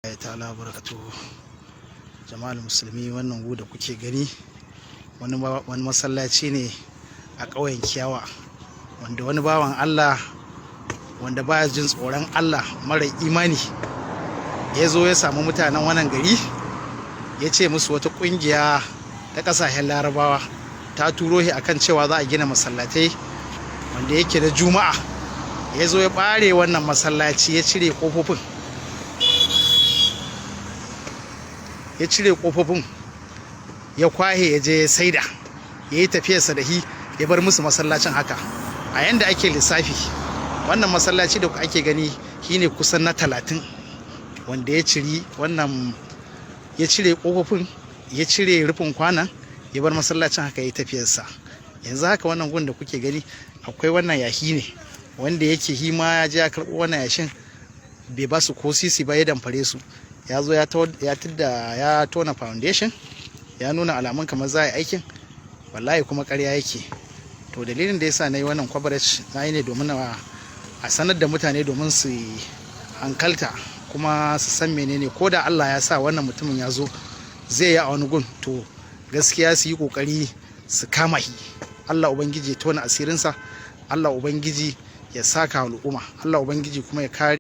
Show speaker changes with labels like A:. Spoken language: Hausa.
A: Ta'ala barakatuhu. Jama'ar musulmi, wannan gu da kuke gani wani masallaci ne a ƙauyen Kiyawa, wanda wani bawan Allah wanda baya jin tsoron Allah, mara imani, ya zo ya samu mutanen wannan gari, ya ce musu wata ƙungiya ta ƙasashen Larabawa ta turo shi akan cewa za a gina masallatai wanda yake na Juma'a. Ya zo ya ɓare wannan masallaci, ya cire ƙofofin, ya cire ƙofofin, ya kwahe, ya je ya saida, ya yi tafiyarsa da hi, ya bar musu masallacin haka. A yanda ake lissafi, wannan masallaci da ake gani shine kusan na 30 wanda ya ciri wannan, ya cire ƙofofin, ya cire rufin kwanan, ya bar masallacin haka, ya yi tafiyarsa. Yanzu haka wannan gun da kuke gani akwai wannan yahi ne wanda yake hima ya je ya karɓo wannan yashin, bai ba su ko sisi ba, ya damfare su. Ya zo ya tudda, ya tona foundation, ya nuna alamun kamar za a yi aikin, wallahi kuma ƙarya yake. To, dalilin da yasa na yi wannan coverage, na yi ne domin a sanar da mutane, domin su hankalta kuma su san menene. Ko da Allah ya sa wannan mutumin ya zo zai yi a wani gun, to gaskiya su yi kokari su kama shi. Allah Ubangiji ya tona asirinsa, Allah Ubangiji ya saka al'umma, Allah Ubangiji kuma ya kare.